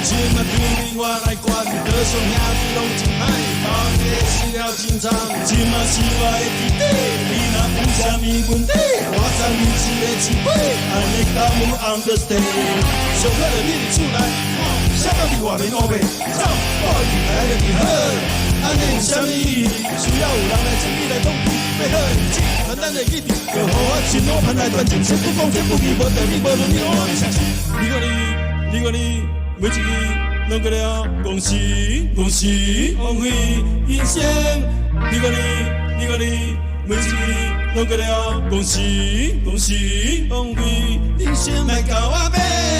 這馬對面我來管，桌上兄弟攏真歹，當家死了真慘。這馬是我的弟弟，你若有啥物問題，我送你一个錢杯，按呢敢有 understand？上好就你佇厝內，啥人佇外面烏白走，我會佇來就好。按呢有啥物意義？需要有人來證明來統計，欲好的日子，傳咱會記得，就予我一老盤來斷情，先不講這不義，無道理，無倫理，我的城市。你看你，你看你，每一支攏過了，戇死戇死，枉費人生。你看你，你看你，每一支攏過了，戇死戇死，枉費人生。莫共我買。